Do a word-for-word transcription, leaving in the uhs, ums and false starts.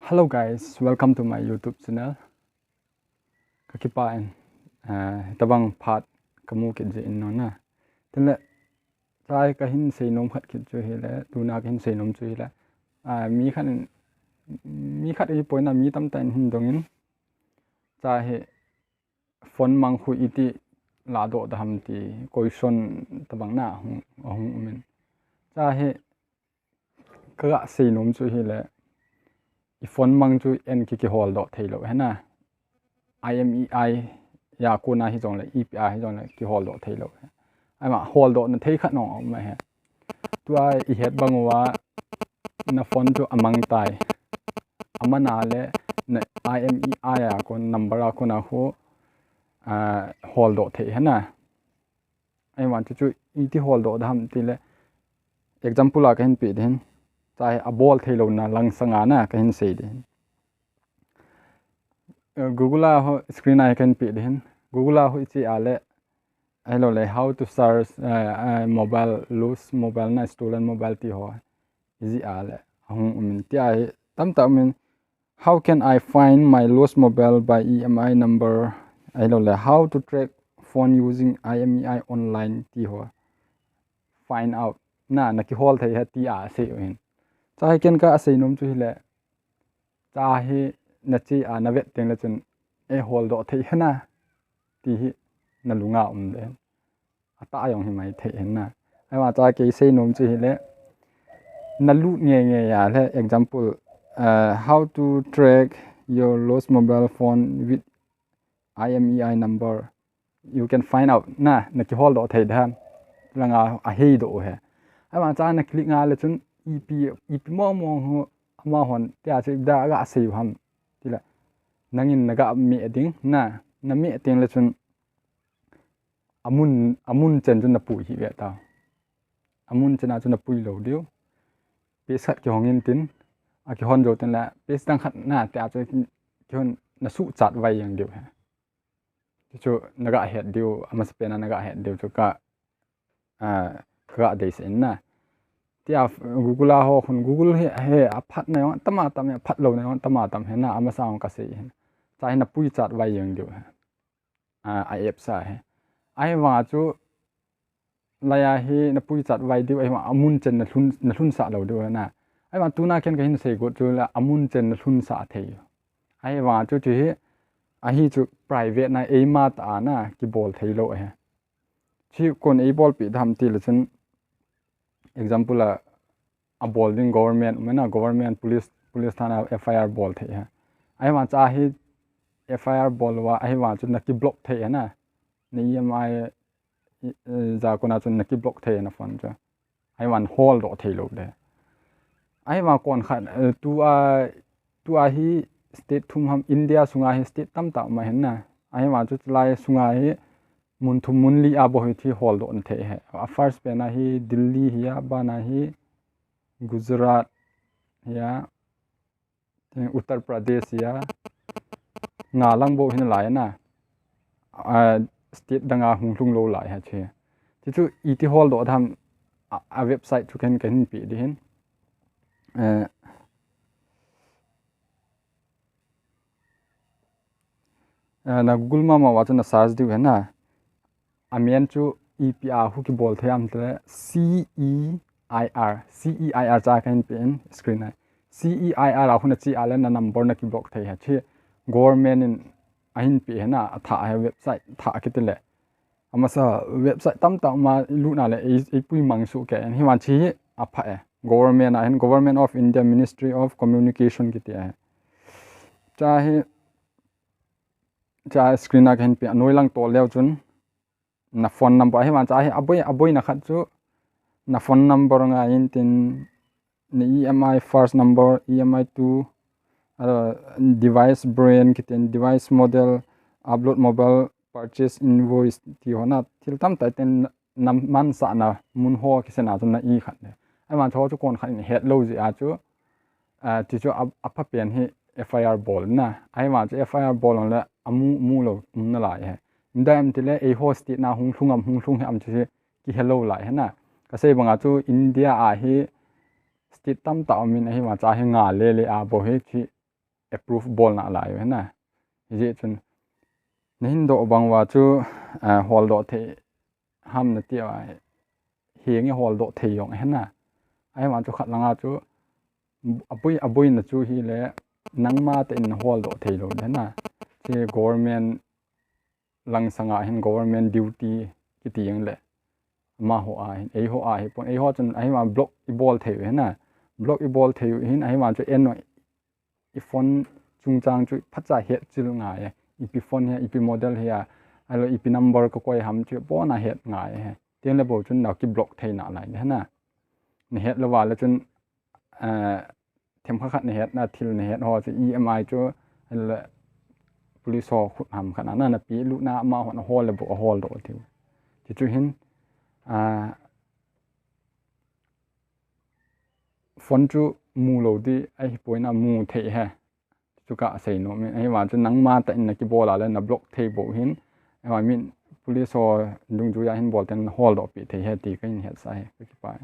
Hello guys, welcome to my YouTube channel. Kakipah in, ah, tabang phat kamu kit jeh in nona. Tile, chai kahin seinom khat kit chu hile, tuna kahin seinom chu hile. Ah, mi khat in, mi khat hi poina mi tamtah in hin dongin. Chai hi phone mang khu iti ladoh da ham ti question tabang na hung, hung umin. Chai hi kaga seinom chu hile, i phone mang chu en ki kiholdoh theilou hena. I M E I a kona hijongle, ipi a hijongle kiholdoh theilou. Ahivang holdohna thei khat nong um ahi. Tua i het bang uva na phone chu amang tai. Amana le na I M E I a kon number a kona khu, ah, holdoh thei hena. Ahivang chu chu iti holdoh da ham tile example a kahin pe ding. Chai abol theilouna lang sanga na kahin sei ding. Eh, Google a ho screen a kahin pe ding. Google a ho iche a le, ahilouleh how to search, eh, eh, mobile, lost mobile na stolen mobile ti ho. Ijih a le, ahung umin tia hi tamtah umin. How can I find my lost mobile by E M I number? Ahilouleh how to track phone using I M E I online ti ho. Find out. Na, na kihol thei ha tia asei uhin. Chai ken ka aseinom chu hile. Chai hi na che a na vet teng le chun, eh, holdoh thei hena ti hi na lunga um ding. Atah jong hi mai thei hena. Ahivang chai kei seinom chu hile, na lut nge nge a le, example, uh, how to track your lost mobile phone with I M E I number. You can find out. Na, na kiholdoh thei da ham. Langa aheidoh u he. Ahivang chai na click nga le chun ipi, ipi mo mo hu amahon tia chu ipi da ga sei u ham. Tile, nangin na ga meh ding, na, na meh teng le chun amun, amun chen chu na pui hi ve ta. Amun chen a chu na pui lou diu. Page khat kihong in tin, akihon jou teng le, page dang khat na tia chu kihon na suhchat vai jeng diu he. Chu chu na ga het diu, amasapen a na ga het diu chu ka, ah, ka ga deisah in na. Tia Google a ho khun, Google hi, hi aphatna jong tam a tam e, aphat louna jong tam a tam he na, amasa jong ka sei hin. Chai hi na puichat vai jeng diu he. Ah, a apps a hi. Ahivang chu lai a hi na puichat vai diu, ahivang amun chen na lhun, na lhunsah lou diu na. Ahivang tuna ken kahin sei got chu la amun chen na lhunsah thei. Ahivang chu chu hi, ahi chu private na eima tah a na kibol thei lou ahi. Chu kon eibolpi da ham tile chun example a, abol ding government, umna government police, police thana F I R bol thei ha. Ahivang chu ahi F I R bol uva, ahivang chu na kiblock thei na. Na E M I, eh, ja kona chun na kiblock thei na phone chu. Ahivang holdoh thei lou de. Ahivang kon khat, eh, tua, tua hi state thum ham India sunga hi state tamtah ma hin na. Ahivang chu lai sunga hi mun thum mun li a bou hi thi holdoh na thei he. A first pen a hi Delhi hi a, ban a hi Gujarat hi a, Uttar Pradesh hi a, nga lang bou hin lai na. A, state dang a hung lhung lou lai ha chu. Chu chu iti holdoh da ham a, a website chu ken kahin pe di hin. Eh, Eh, na Google mama uva chu na search diu hena. Amen chu ipi a hu kibol thei am tile C E I R. C E I R cha kahin pe in screen a. C E I R a hu na che a le na number na kiblock thei ha. Chu government in ahin pe hena, atha a website tha kiti le. Amasa website tamtah ma lutna le ei, eipui mang su ke. Ahivang chu hi apha e. Government a hin Government of India Ministry of Communication kiti a. Cha hi, cha screen a kahin pe, anoi lang tol leu chun na phone number ahivang cha hi aboi, aboina khat chu na phone number nga in tin na E M I first number, E M I two, ah, device brand kiti in, device model, upload mobile purchase invoice ti ho na thil tamtah ten na mansahna mun ho kisena chu na i khat le. Ahivang chu ho chu kon khat in het lou jeh a chu, ah, ti chu a, apha pen hi F I R bol na. Ahivang chu F I R bol le amu, mu lou um na lai he. India em tile eiho state na hung lhung am hung lhung hi am chu hi kihe lou lai hena. Kasei banga chu India a hi state tamtah um in ahivang cha hi nga le le a bou hi chu approve bol nalai u hina. Hijeh chun nahin doh bang uva chu, ah, holdoh thei ham nati uva, henge holdoh thei jong hina. Ahivang chu khat langa chu aboi, aboina chu hile nangma tah in naholdoh thei lou hina. Hiche government langsanga hin government duty kiti jeng le amaho a hin, eiho a hipon, eiho chun ahivang block ibol thei u hina. Block ibol thei u hin ahivang chu eno iphone chungchang chu phatcha hetchil ngai e. Ipi phone hi, ipi model hi a, ahilou ipi number kakoi ham chu pona het ngai e. Tengle bou chun na kiblock thei nalai hina. Nahet louva le chun, eh, themkhat khat nahetna, thil nahet ho chu E M I chu, le police ho khut ham khat na, na, napeh lutna amahon ahol le bou ahol doh diu. Chuchu hin, ah, phone chu mu lou di ahipoi na, mu thei e. Chu kasei nom in, ahivang chu nangma tah in nakibol a le na block thei bou hin, ahivang min police ho dungjuia hin bol ten naholdoh peh thei e ti kahin hetsah e, kakipah e.